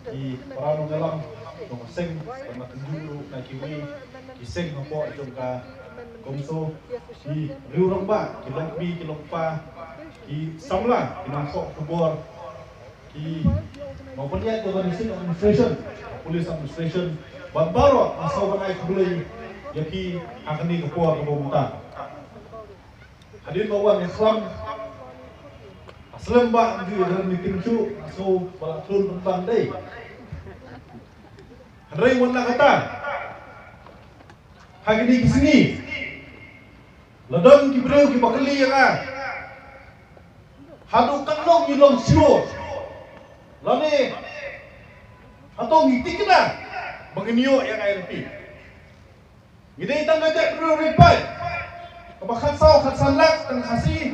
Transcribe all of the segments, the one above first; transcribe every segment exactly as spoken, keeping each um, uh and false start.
Ki para nongïalam jong ka seng, ban ïakynduh ruh na kiwei ki seng hapoh jong ka CoMSO, ki riew rangbah, ki longkmie, ki longkpa, ki samla, ki nongthoh khubor, ki nongpynïaid jong ka District Administration, Police Administration, bad baroh, nga sngewbha ban ai khublei ïa phi ha kane ka por kaba mynta. Hadien ba wan ïakhlam, slem bha ym ju ïa ka meeting shuh, nga sngewbha ban tlun pynban dei. Hynrei wat la katta, ha kine ki sngi la don ki briew kiba kylli ïa nga, haduh katno ngi long shlur, lane hato ngi thikna ba ngin ïoh ïa ka I L P. Ngi dei tang ka jaitbynriew ri paid kaba khatsaw khatsan lak tang Khasi,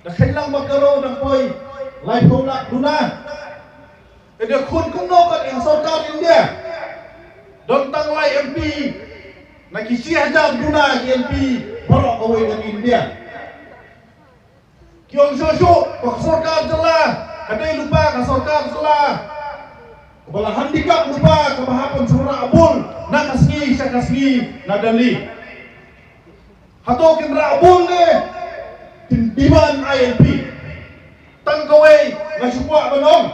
da kheiñ lang bad Garo dang poi laiphew lak duna. Te da khun kumno kat ïa ka sorkar India, don tang lai M P na ki shi hajar duna ki M P baroh kawei ka India. Ki ong shuh shuh ba ka sorkar jylla ka dei lypa ka sorkar jylla kaba la handicap lypa kaba hap ban sumar bun na ka sngi sha ka sngi na Delhi. Hato kin rah bun ne kin demand I L P? Tang kawei nga shu kwah ban ong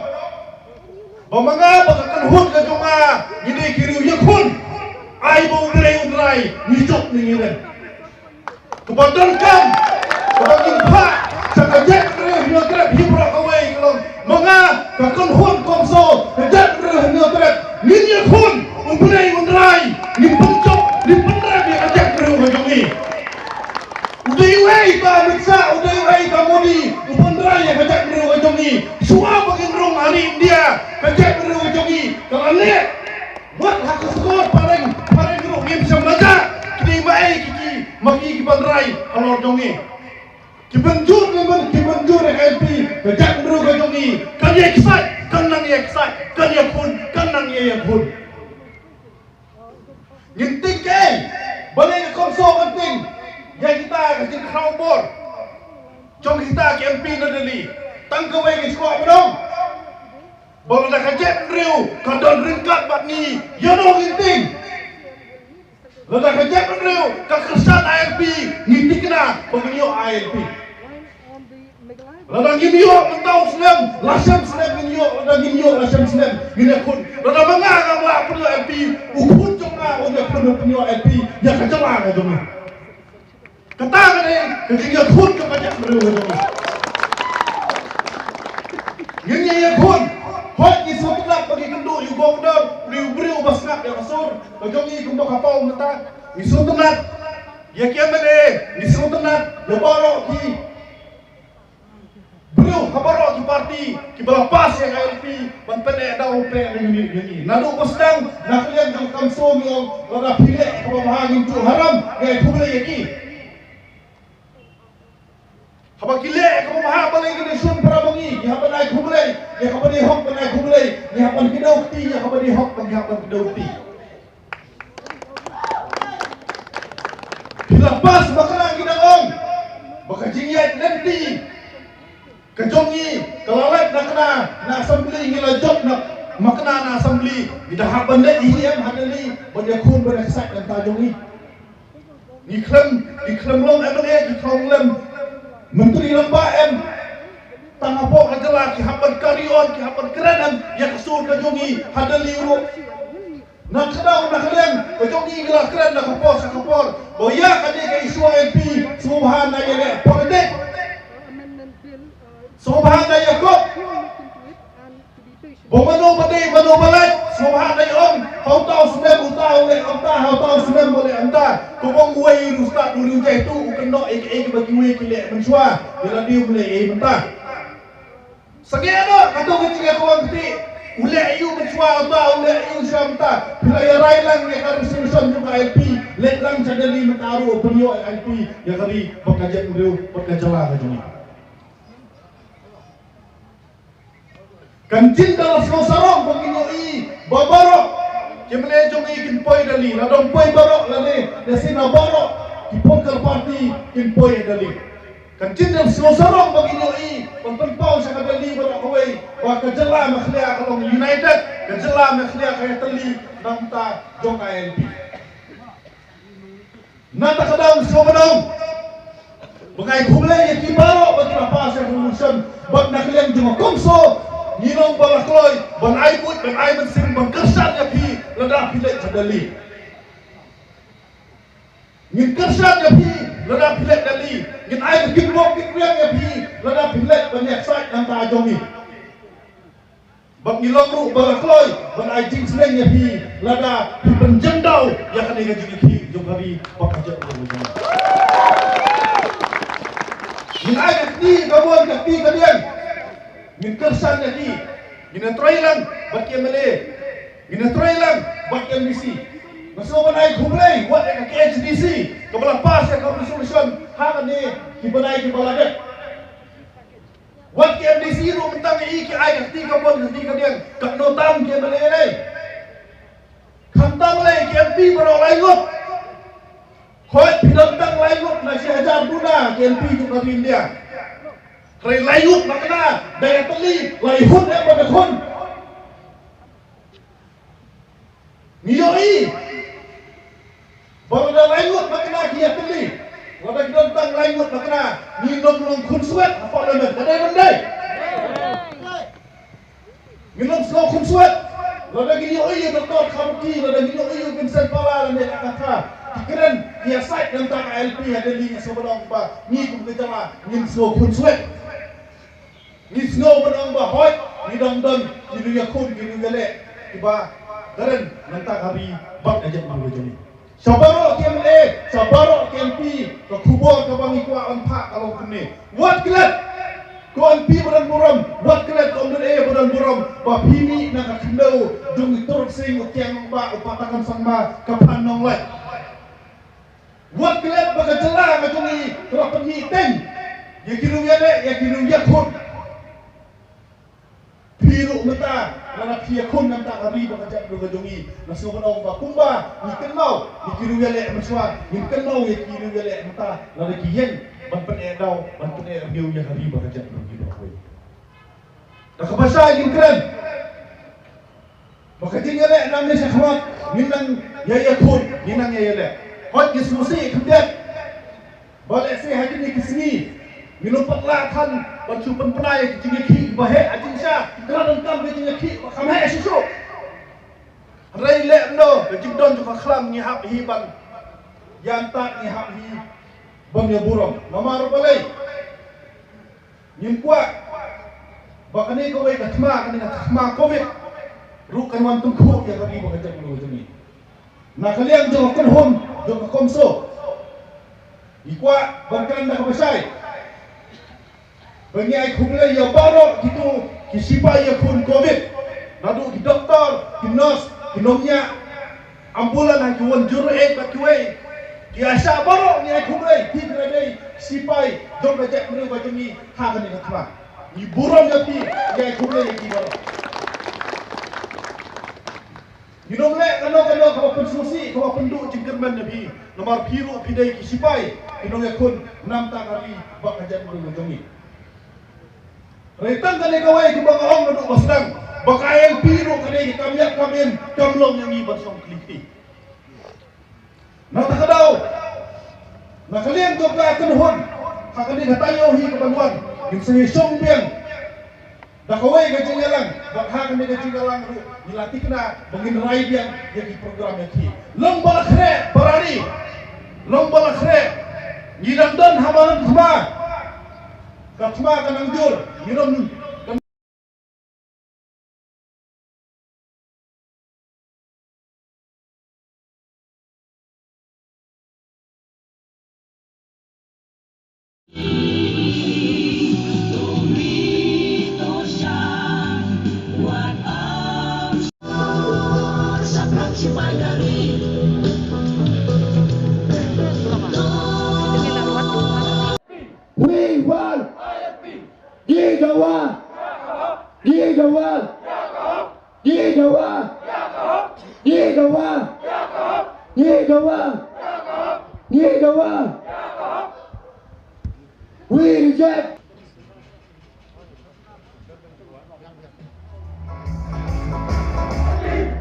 ba ma nga bad ka kynhun ka jong nga, ngi dei ki riew ïakhun. Ai ba u Blei un rai, ngi jop ne ngi rem. Kaba donkam, kaba ngin phah sha ka jaitbynriew Hynñiewtrep hi baroh kawei ka long, ma nga, ka kynhun CoMSO, ka jaitbynriew Hynñiewtrep, ngin ïakhun, u Blei un rai, ngin pynjop, ngin pynrem ïa ka jaitbynriew ka jong ngi. U dei uei uta Amit Shah, u dei uei uta Modi, u pynrem ïa ka jaitbynriew ka jong ngi. Shuwa ba ngin rung ha ri India, ka jaitbynriew ka jong ngi ka la leh. Wat ha ka shnong phareng, phareng ruh ngim shym la jah. Kine ma ei ki, ki, ma ki, ki ban rai halor jong ngi. Ki ban jur, ki ban, ki ban jur ïa ka M P, ka jaitbynriew ka jong ngi. Kan ïa ksaid, kan nang ïa ksaid, kan ïakhun, kan nang ïa ïakhun. Ngin tieng kaei balei ka CoMSO kan tieng ïa kita ka jingkhraw bor jong kita ki M P na Delhi? Tang kawei ka shuwa ba dang ba lada ka jaitbynriew ka don ryngkat bad ngi, ïa no ngin tieng? Lada ka jaitbynriew ka kyrshan I L P, ngi thikna ba ngin ïoh I L P. Lada ngin ïoh mynta u snem, la shem snem ngin ïoh, lada ngin ïoh la shem snem ngin ïakhun. Lada ma nga ngam lah pynïoh M P, u khun jong nga un ïakhun, un pynïoh M P ïa ka jylla ka jong nga. Kata ka dei ka jingïakhun kaba jaitbynriew ka jong ngi. Ngin ïa ïakhun. Hooid, ngi sngewtynnat ba ngi kynduh ïa u Governor, u briew ba sngap ïa ka sur ka jong ngi kumba ka paw mynta. Ngi sngewtynnat ïa ki M L A, ngi sngewtynnat ïa baroh ki briew ha baroh ki party kiba la pass ïa ka I L P ban pyneh daw pyneh na unit unit. Naduh ba sdang na ka liang jong ka CoMSO ngi ong lada phi leh kaba bha ngin ju haram, ngi ai khublei ïa ki. Haba ki leh kaba bha balei ngin ïa shun para ma ngi, ngi hap ban ai khublei, ngi hap ban ai hok ban ai khublei, ngi hap ban kdew kti, ngi hap ban ai hok, ngi hap ban kdew kti. Phi la pass ba kane ngi dang ong ba ka jingïaid lynti ka jong ngi ka la lait na kane na assembly, ngi la jop na ma kane na assembly, ngi da hap ban leit hi em ha Delhi ban ïakhun ban ïaksaid lynta jong ngi. Ngi khlem, ngi khlem long M L A, ngi khlem long myntri rangbah em. Tang hapoh ka jylla ki hap ban carry on, ki hap ban kren em ïa ka sur ka jong ngi ha Delhi ruh. Na ka daw na ka liang ka jong ngi ngi la kren na ka por sha ka por ba ïa kane ka issue M P sngewbha na ïaleh politik. Sngewbha na ïakop ba mano ba dei mano ba lait. Sngewbha na ïa ong ha uta u snem uta u leh ynda, ha uta u snem u leh ynda. Kumba uwei u riewstad u riewjaitu u kynnoh ïa kaei kaba kiwei ki leh mynshuwa, ïa lade um leh ei mynta. Sangeh noh kato ka jingïakhun kti. U leh aïu mynshuwa mynta, u leh aïu shuwa mynta? Phi la ïa rai lang ïa ka resolution jong ka I L P, leit lang sha Delhi mynta ruh ban ïoh I L P ïa ka ri bad ka jaitbynriew bad ka jylla ka jong ngi. Kan jin da la sngewsarong ba ngin ïohi ba baroh ki M L A jong ngi kin poi Delhi, la dang poi baroh lane da shisha baroh ki political party kin poi Delhi. Kan jin da la sngewsarong ba ngin ïohi ban pynpaw sha ka Delhi baroh kawei ba ka jylla Meghalaya ka long united. Ka jylla Meghalaya ka ïatylli na ka bynta jong ka I L P. Na kata ka daw sngewbha ba nga ai khublei ïa ki baroh ba ki la pass ïa ka resolution, bad na ka liang jong ka CoMSO ngin ong ba la kloi ban ai buit, ban ai mynsiem, ban kyrshan ïa phi lada phi leit sha Delhi. Ngin kyrshan ïa phi lada phi leit Delhi. Ngin ai ka kitbok kitriang ïa phi lada phi leit ban ïasaid na ka bynta jong ngi. Bad ngi long ruh ba la kloi ban ai jingsneng ïa phi lada phi pynjngai ïa kane ka jingïakhih jong ka ri bad ka jaitbynriew jong ngi. Ngin ai ka kti ka bor, ka kti ka diang. Ngin kyrshan ïa ki. Ngin ïatrei lang bad ki M L A. Ngin ïatrei lang bad ki M D C. Nga sngewbha ban ai khublei wat ïa ka K H A D C kaba la pass ïa ka resolution ha kane ki bnai kiba la dep. Wat ki M D C ruh mynta ngi i ki ai ka kti ka bor, ka kti ka diang, katno tam ki M L A lei? Khamtam lei ki M P baroh lai ngut. Hooid, phi don tang lai ngut na shi hajar duna ki M P jong ka ri India. Hynrei lai ngut na kane da ïatylli lai hun em ba da hun. Ngi ïohi ba lada lai ngut na kane ki ïatylli, lada ki don tang lai ngut na kane, ngin ym long khunswet ha Parliament, ka dei ne ym dei? Ngin ym sngew khunswet. Lada ngin ïohi ïa u Doctor Kharukhi, lada ngin ïohi ïa u Vincent Pala lane ka kata, ki kren ki ïasaid na ka bynta ka I L P ha Delhi, nga sngewbha ban ong ba ngi kum ka jylla ngin sngew khunswet. Ngi sngew ban ong ba hooid, ngi dang don ki riew ïakhun, ki riew ïaleh kiba kren na ka bynta ka ri bad ka jaitbynriew jong ngi. Sha baroh ki M L A, sha baroh ki M P, ka khubor kaba ngi kwah ban phah ka long kumne. Wat klet ko M P ba don burom, wat klet ko M L A ba don burom ba phi mih na ka khyndew jong i Tyrot Sing, u Kiang Nangbah, u Bah Takon Sangma, ka Phang Nonglait. Wat klet ba ka jylla ka jong ngi ka la pynmih teng ïa ki riew ïaleh, ïa ki riew ïakhun. Phi ruh mynta lada phi ïakhun na ka bynta ka ri bad ka jaitbynriew ka jong ngi, nga sngewbha ban ong ba kumba ngi kynmaw ïa ki riew ïaleh mynshuwa, ngin kynmaw ïa ki riew ïaleh mynta lada ki ïeng ban pyneh daw, ban pyneh riew ïa ka ri bad ka jaitbynriew jong ngi baroh kawei. Da kaba shai ngin kren ba ka jingïaleh nangne shakhmat ngin nang ïa ïakhun, ngin nang ïa ïaleh. Hooid, ngi sngewsih khyndiat ba lehse ha kine ki sngi ngin ym pat lah than ban shu pynpra ïa ki jingïakhih ba heh ha jingshisha, ki la donkam ki jingïakhih ba kham heh shuh shuh. Hynrei lehse ka jingdon jong ka khlam ngi hap hi ban ïa ntad, ngi hap hi ban ïa burom. Namar balei? Ngim kwah ba kane kawei ka thma, kane ka thma Covid ruh kan wan tyngkhuh ïa ka ri bad ka jaitbynriew jong ngi. Na ka liang jong ka kynhun jong ka CoMSO, ngi kwah ban kren da kaba shai ba ngi ai khublei ïa baroh kito ki shipai ïakhun Covid, naduh ki doktor, ki nurse, ki nongñiah ambulance, ha ki one zero eight bad kiwei ki ASHA, baroh ngi ai khublei. Phi ki la dei shipai jong ka jaitbynriew ka jong ngi ha kane ka thma. Ngi burom ïa phi, ngi ai khublei ïa ki baroh. Ngin ym leh kano kano kaba pynsngewsih, kaba pynduh jingkyrmen ïa phi, namar phi ruh phi dei ki shipai, ki nongïakhun na ka bynta ka ri bad ka jaitbynriew ka jong ngi. Hynrei tang kane kawei kaba nga ong naduh ba sdang, ba ka I L P ruh ka dei ka kam ïap kam im, kam long ïa ngi ban shong khlieh. Na kata ka daw, na ka liang jong ka kynhun, ha kane ka taïew hi kaban wan, ngin sa ïashong biang da kawei ka jingïalang, bad ha kane ka jingïalang ruh ngi la thikna ba ngin rai biang ïa ki program ïa ki. Long ba la khreh para ri, long ba la khreh, ngi dang don ha madan thma, ka thma ka nang jur, ngi don We want Gigawa! Gigawa! Gigawa! Gigawa! Gigawa! Gigawa! We reject!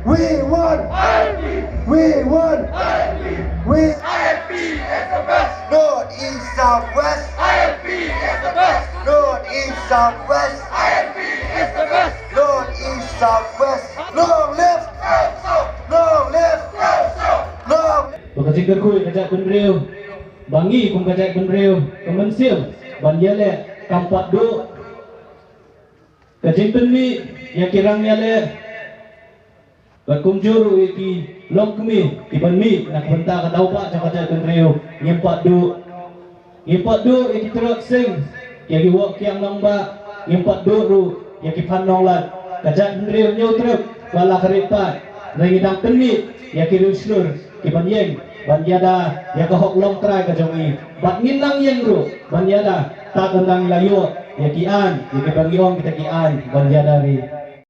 We want I L P. We want I L P. We I L P is the best. North, east, south, west. I L P is the best. North, east, south, west. I L P is the best. North, east, south, west. Long live Long live Long live. Ba ka jingkyrkhu ïa ka jaitbynriew, ba ngi kum ka jaitbynriew ka mynsiem ban ïaleh kam pat duh. Ka jingpynmih ïa ki rang ïaleh bad kumjuh ruh ïa ki longkmie kiban mih na ka bynta ka daw ba jong ka jaitbynriew ngim pat duh. Ngim pat duh ïa ki trok sing, ïa ki wok kiang nongbah, ngim pat duh ruh ïa ki phan nonglait. Ka jaitbynriew Hynñiewtrep ba la ka rieh pat, hynrei ngi dang pynmih ïa ki riewshlur kiban ïeng ban ïada ïa ka hok longtrai ka jong ngi. Bad ngin nang ïeng ruh ban ïada tad ynda ngi la ïoh ïa ki aiñ, ïa kiba ngi ong kita ki aiñ ban ïada ri.